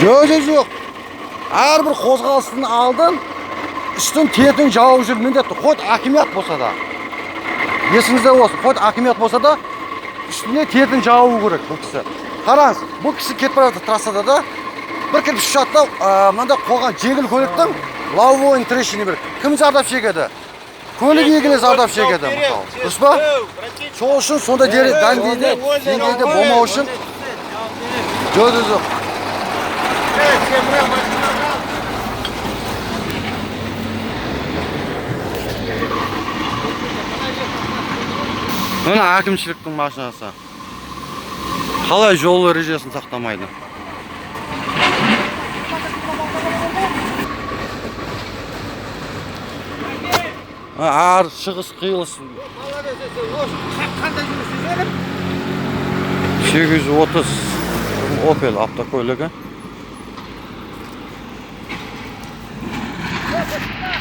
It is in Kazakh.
Жоқ, жоқ, жоқ. Әрбір қозғалыстың алдын үстін тетін жауып жүру міндетті. Хоть акимат болса да. Есіңізде болсын, хоть акимат болса да үстіне тетін жабу керек бұл кісі. Қараңыз, бұл кісі кетіп бара жатыр трассада да, бір кірпіш ұшады да, мынандай қоған жеңіл көліктің лобовойын трещина береді. Кім зардап шегеді? Көлік иелері зардап шегеді, мысалы. Дұрыс па? Сол үшін сондай деңгейде болмау үшін. Жоқ, жоқ, жоқ. Мына әкімшіліктің машинасы. Қалай жол ережесін сақтамайды? Әр шығыс қиылыс Қандай жұмыс істесең? 830 Opel автокөлігі.